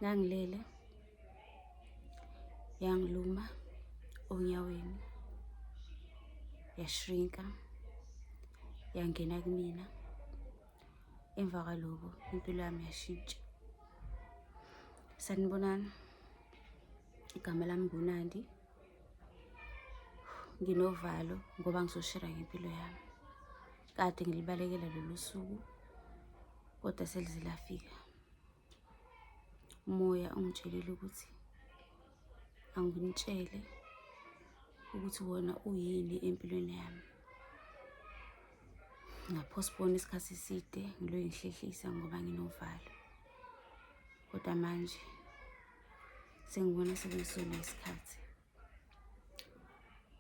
Ngangilele, yangiluma onyaweni, yashrinka, yangena kumina. Emva kwaloko impilo yami yashintsha. Sanibonani, igama lami nguNandi. Nginovalo ngoba ngizoshera ngempilo yami. Kade ngilibalekela lolu suku kodwa selize lafika. Umoya ungitshelile ukuthi anginitshele ukuthi wona uyini empilweni yami. Nga-postpone isikhathi eside ngiloye ngihlehlisa ngoba nginovalo. Kodwa manje sengibona sekusona isikhathi.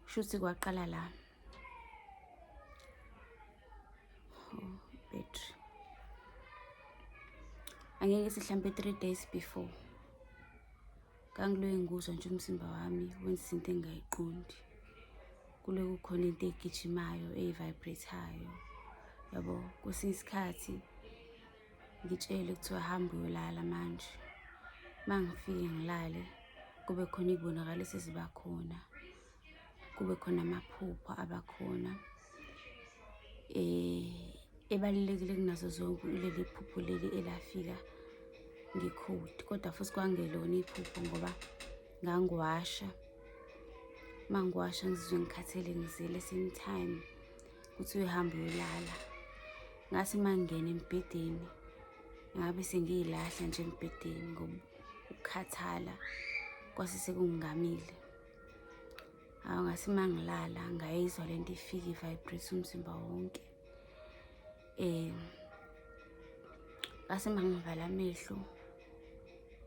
Shuthi kwaqala la. Oh, battery. Angeke sihlambe 3 days before. Ngangiloye ngikuzwa nje umzimba wami wenza izinto engingayiqondi. Kuloku kukhona into egijimayo eyi-vibrate-ayo yabo. Kwesinye isikhathi ngitshelwe kuthiwa hamba uyolala manje. Uma ngifike ngilale kube khona iy'bonakaliso eziba khona, kube khona amaphupho abakhona. Ebalulekile kunazo zonke ileli phupho leli elafika ngekhodi, kodwa futhi kwangelona iphupho ngoba ngangiwasha. Uma ngiwasha ngizizwe ngikhathele ngizele same time kuthiwe hamba uyolala. Ngathi uma ngingena embhedeni ngabe sengiyilahla nje embhedeni ngoba ukukhathala kwase sekungingamile. Hawu, ngathi uma ngilala ngayizwa le nto ifika i-vibrate umzimba wonke. Ngase uma ngivala amehlo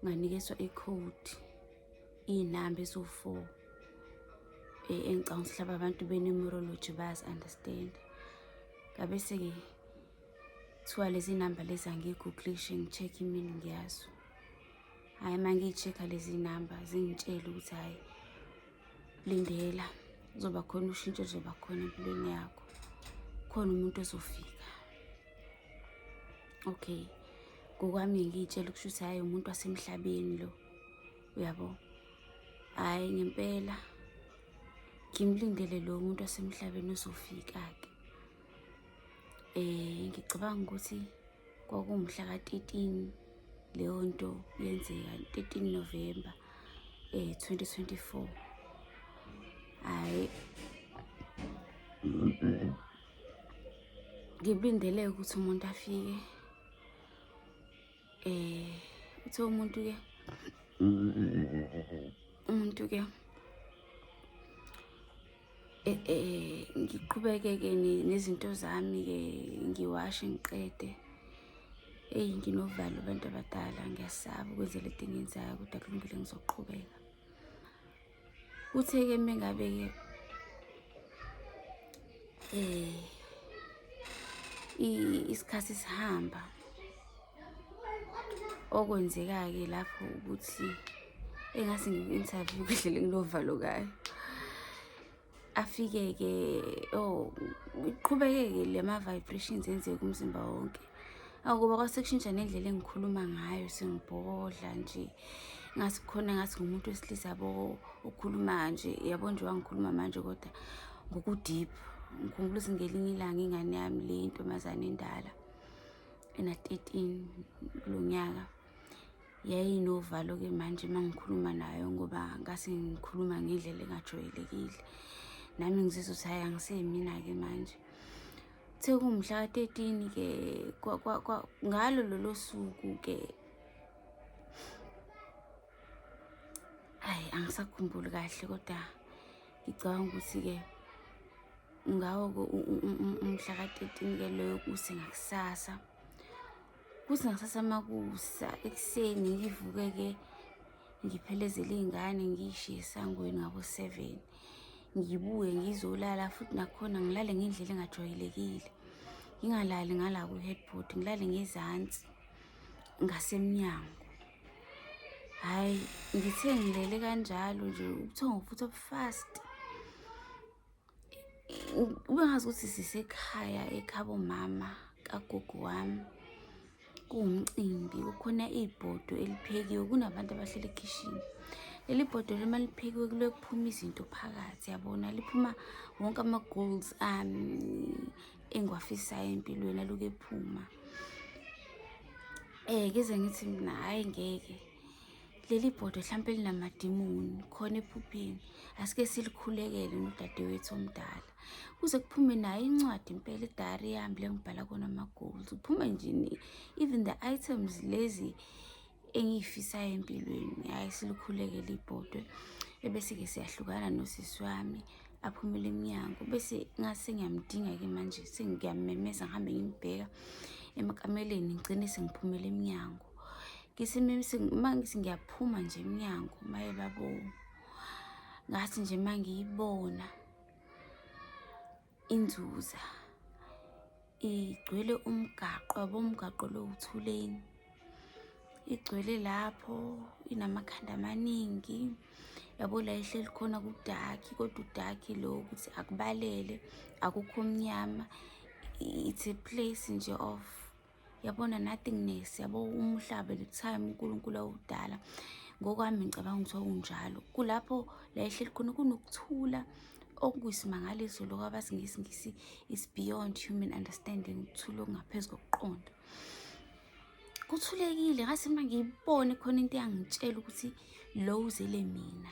nganikezwa ikhodi, iy'namba eziwu-four engicabanga ukuthi mhlawumbe abantu be-numerology bayazi-understand-a. Ngabe-ke kuthiwa lezi namba lezi angiyi-google-ishe ngi-check-e i-meaning yazo. Hhayi, uma ngiyi-check-a lezi namba zingitshele ukuthi hhayi, lindela kuzoba khona ushintsho oluzoba khona empilweni yakho, khona umuntu ozofika. Okay, ngokwami ngiy'tshela kusho ukuthi hhayi umuntu wasemhlabeni lo, uyabo. Hhayi ngempela ngimlindele lo muntu wasemhlabeni ozofika-ke. Ngicabanga ukuthi kwakuwumhla ka-13 leyo nto yenzeka, 13 November 2024. Hhayi, ngilindele ukuthi umuntu afike. Uthe umuntu-ke, umuntu-ke ngiqhubeke-ke nezinto zami-ke ngiwashe ngiqede. Eyi, nginovalo abantu abadala, ngiyasaba ukwenza le nto engiyenzayo kodwa kulungile ngizoqhubeka. Kuthe-ke uma ngabe-ke isikhathi sihamba, okwenzeka-ke lapho ukuthi engathi ngiku-interview ngendlela enginovalo ngayo. Afike-ke, oh, iqhubeke-ke le ma-vibrations enzeke umzimba wonke. Akuba kwase kushintsha nendlela engikhuluma ngayo, sengibhodla nje. Ngathi khona ngathi ngumuntu wesilisa yabo okhuluma nje, yabo nje wangikhuluma manje kodwa ngoku-deep. Ngikhumbula ukuthi ngelinye ilanga ingane yami le intombazane endala ena-13 kulo nyaka yayinovalo-ke manje uma ngikhuluma nayo ngoba ngase ngikhuluma ngendlela engajwayelekile. Nami ngizizwa ukuthi hhayi angiseyimina-ke manje. Kuthe kuwumhla ka-13-ke ngalo lolo suku-ke, hhayi angisakhumbuli kahle kodwa ngicabanga ukuthi-ke ngawo-ke umhla ka-13-ke loyo kuse ngakusasa. Kuthi ngakusasa makusa ekuseni ngivuke-ke ngiphelezele iy'ngane ngiy'shiye esangweni ngabo-7. Ngibuye ngizolala futhi nakhona ngilale ngendlela engajwayelekile. Ngingalali ngala kwi-headboard, ngilale ngezansi ngasemnyango. Hhayi, ngithe ngilele kanjalo nje ubuthongo futhi obu-fast. Kube ngazuthi sisekhaya ekhabo mama kagogo wami. Kuwumcimbi, kukhona ibhodo eliphekiwe, kunabantu abahleli ekhishini. Leli bhodo uma liphekiwe kuloke kuphuma izinto phakathi, yabona, liphuma wonke ama-goals ami engiwafisayo empilweni aloku ephuma. Ngize ngithi mina hhayi ngeke, leli bhodwe hlampe linamadimoni khona ephupheni, asike silikhulekele nodadewethu omdala. Kuze kuphume nayo incwadi impela, idayari yami le ngibhala kona ama-goals, kuphume nje even the items lezi engiyifisayo empilweni. Hhayi, silikhulekele ibhodwe, ebese-ke siyahlukana nosisi wami, aphumele emnyango. Bese ngase ngiyamdinga-ke manje, sengiyamemeza, ngihambe ngimbheka emakameleni, ngigcine sengiphumela emnyango. Ngithi uma ngithi ngiyaphuma nje emnyango, maye babo, ngathi nje uma ngiyibona inzuza igcwele umgaqo, yabo umgaqo lo uthuleni, igcwele lapho, inamakhanda amaningi, yabo la ihleli khona kudakhi, kodwa udakhi lo ukuthi akubalele, akukho mnyama. It's a place nje of, yabona, nothingness, yabo umhlaba the time uNkulunkulu awudala. Ngokwami ngicabanga ukuthi okunjalo kulapho la ehleli khona kunokuthula okuyisimangaliso, lokho abathi ngesiNgisi is beyond human understanding, ukuthula okungaphezu kokuqonda. Kuthulekile, ngathi uma ngiyibone khona into eyangitshela ukuthi lo uzele mina.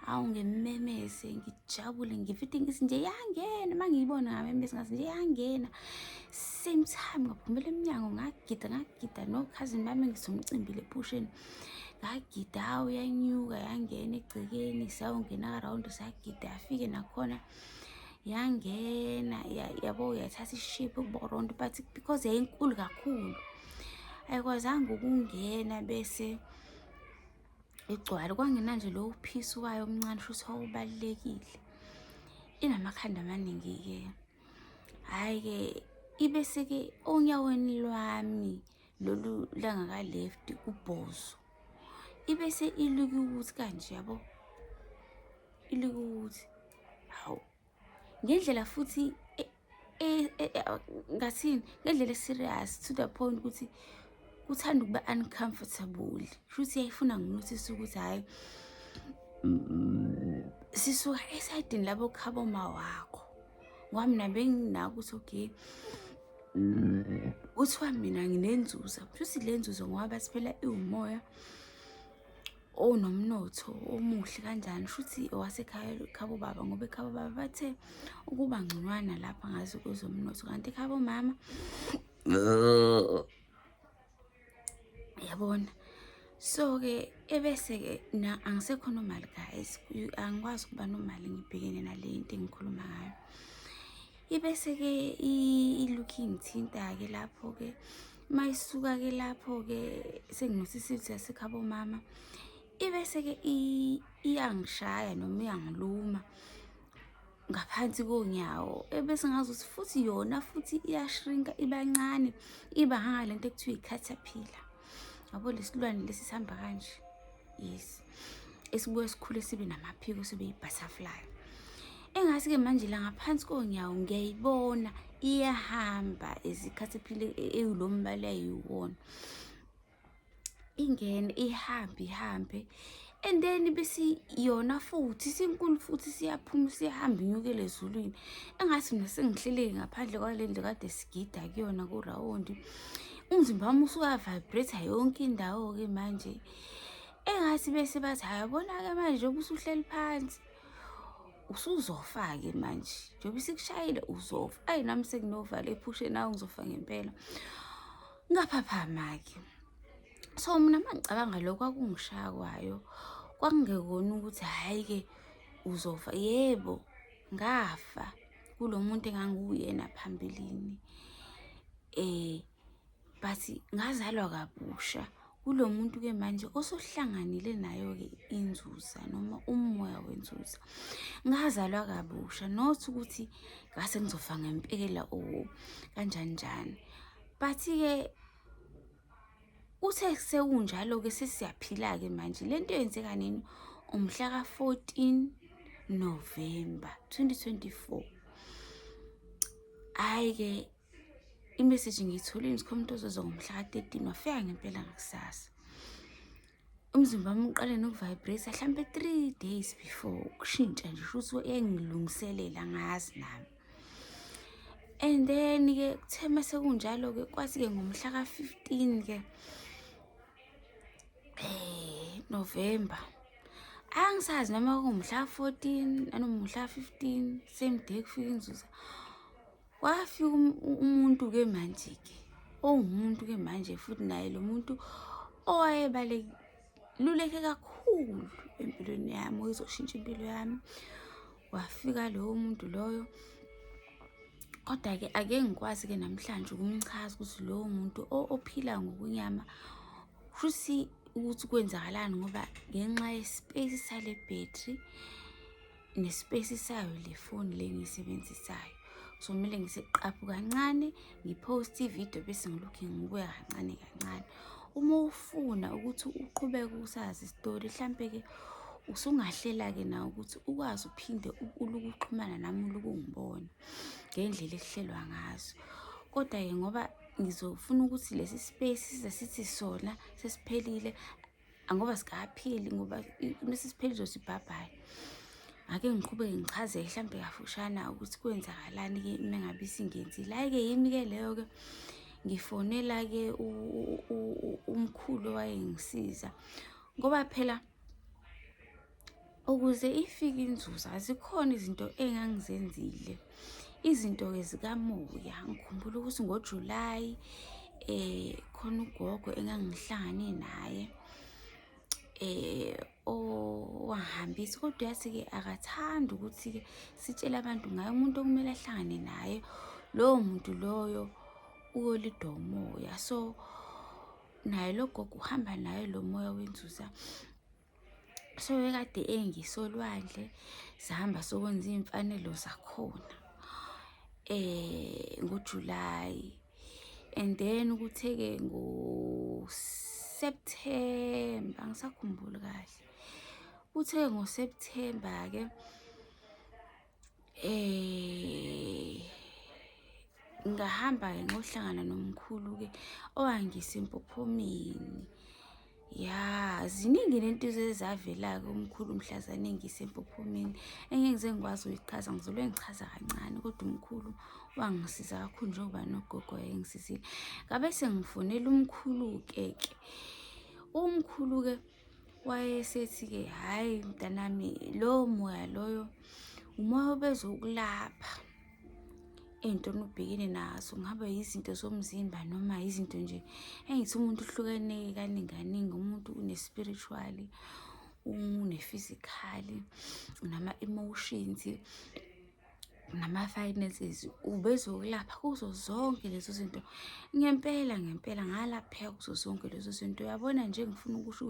Hawu, ngimemeze ngijabule, ngifike ngithi nje yangena. Uma ngiyibona ngamemeza ngathi nje yangena. Same time ngaphumela emnyango, ngagida, ngagida nokhazini bami, ngisomcimbi lephusheni, ngagida. Hawu, yanyuka yangena egcekeni, sayongena karawundi, sagida, yafike nakhona yangena, yabo, yathatha i-shape ukuba round, but because yayinkulu kakhulu ayikwazanga ukungena, bese igcwale kwangena nje lo phisi wayo omncane, shuthi wawubalulekile. Inamakhanda amaningi-ke. Hhayi-ke, ibese-ke onyaweni lwami lolu langaka-left kubhozo, ibese iluke ukuthi kanje, yabo, iluke ukuthi hawu, ngendlela futhi ngathini, ngendlela e-serious to the point ukuthi kuthanda ukuba uncomfortable. Futhi yayifuna ngi-notice ukuthi hhayi, sisuka esayidini labo khabo mawakho, ngoba mina benginako ukuthi okay, kuthiwa mina nginenzuza, futhi le nzuzo ngoba bathi phela iwumoya onomnotho omuhle kanjani, shuthi owasekhaya khabo baba, ngoba ekhabo baba bathe ukuba ngconywana lapha ngazi kwezomnotho, kanti ekhabo mama, yabona. So-ke ebese-ke na angisekho normal guys, angikwazi ukuba normal ngibhekene nale nto engikhuluma ngayo. Ibese-ke ilokhu ingithinta-ke lapho-ke, uma isuka-ke lapho-ke senginosisithi yasekhabo mama, ibese-ke iyangishaya noma iyangiluma ngaphansi konyawo, ebese ngazi ukuthi futhi yona futhi iyashrinka, iba ncane, iba ngangalento ekuthiwa i-caterpillar, yabo, lesilwane lesi sihamba kanje, yes, esibuye sikhule sibe namaphiko, sibe yi-butterfly. Engasi-ke manje la ngaphansi konyawo ngiyayibona iyahamba ezikhathi ewulo mbala eyiwona, ingene ihambe ihambe, and then bese yona futhi sinkulu futhi siyaphuma, siyahamba, inyukele ezulwini. Engathi mina sengihleleke ngaphandle kwale ndlu kade sigida kuyona kurawundi, umzimba wami usuya-vibrate yonke indawo-ke manje. Engathi bese bathi, hhayi, yabona-ke manje, njengoba usuhleli phansi usuzofa-ke manje, njengoba isikushayile uzofa. Ayi, nami senginovalo ephusheni, nawe ngizofa ngempela. Ngaphaphama-ke. So mina uma ngicabanga lokho kwakungishaya kwayo, kwakungekona ukuthi hhayi-ke uzofa. Yebo, ngafa kulo muntu engangiwuyena phambilini, but ngazalwa kabusha kulo muntu-ke manje osohlanganile nayo-ke inzuza noma umoya wenzuza. Ngazalwa kabusha, not ukuthi ngase ngizofa ngempela or kanjani njani, but-ke uthe sekunjalo-ke sesiyaphila-ke manje. Le nto yenzeka nini? Umhla ka-14 November 2024. Hhayi-ke, Imeseji ngiyitholile ukuthi khona umuntu ozoza ngomhla ka-13, wafika ngempela ngakusasa. Umzimba wami uqale noku-vibrate hlampe 3 days before ukushintsha nje, shuthi engilungiselela ngazi nami. And then-ke kuthe mase kunjalo-ke, kwathi-ke ngomhla ka-15-ke November, angisazi noma kungumhla ka-14 nanoma umhla ka-15, same day kufika inzuza. Kwafika umuntu-ke manje-ke, owumuntu-ke manje futhi naye lo muntu owayebaluleke kakhulu empilweni yami, oyizoshintsha impilo yami. Wafika lowo muntu loyo, kodwa-ke ake ngikwazi-ke namhlanje ukumchaza ukuthi lowo muntu ophila ngokwenyama kushuthi ukuthi kwenzakalani, ngoba ngenxa ye-space sale battery ne-space sayo le foni le engiyisebenzisayo, so kumele ngisiqaphu kancane, ngiphoste ividiyo bese ngilokhu ngibuya kancane kancane. Uma ufuna ukuthi uqhubeke usazi isitori, hlampe-ke usungahlela-ke nawe ukuthi ukwazi uphinde uluke uxhumana nami, uluke ungibona ngendlela ekuhlelwa ngazo. Kodwa-ke ngoba ngizofuna ukuthi lesi space size sithi sona sesiphelile, ngoba sikapheli, ngoba mase siphelile uzothi bye bye. Ake ngiqhubeke ngichaze hlampe kafushana ukuthi kwenzakalani-ke uma ngabe isingenzile. Hhayi-ke yimi-ke leyo-ke, ngifonela-ke umkhulu owayengisiza, ngoba phela ukuze ifike inzuza zikhona izinto engangizenzile, izinto-ke zikamoya. Ngikhumbula ukuthi ngoJulayi khona ugogo engangihlangane naye owangihambisa, kodwa yathi-ke akathandi ukuthi-ke sitshele abantu ngaye. Umuntu okumele ahlangane naye, lowo muntu loyo uyolidwa umoya, so naye lo gogo uhamba naye lo moya wenzuza. So ekade engisolwandle, sahamba sokwenza iy'mfanelo zakhona ngoJulayi, and then kuthe-ke ngo-September, angisakhumbuli kahle, kuthe ngo-September-ke ngahamba-ke ngohlangana nomkhulu-ke owangisa empophomeni. Ya, ziningi lento ezavela-ke umkhulu mhlazane engise empophomeni engeke ngize ngikwazi ukuyichaza, ngizolwe ngichaza kancane. Kodwa umkhulu wangisiza kakhulu njengoba nogogo wayengisizile. Ngabe sengifonela umkhulu-ke ke, umkhulu-ke wayesethi-ke, "Hhayi mntanami, lowo moya loyo umoya obezokulapha ey'ntweni obhekene nazo, kungaba izinto zomzimba noma izinto nje." Engithi umuntu uhlukene kaningi kaningi, umuntu une-spiritual, une-physical, unama-emotions, nama-finances. Ubezokulapha kuzo zonke lezo zinto. Ngempela ngempela ngalapheka kuzo zonke lezo zinto. Uyabona nje, ngifuna ukusho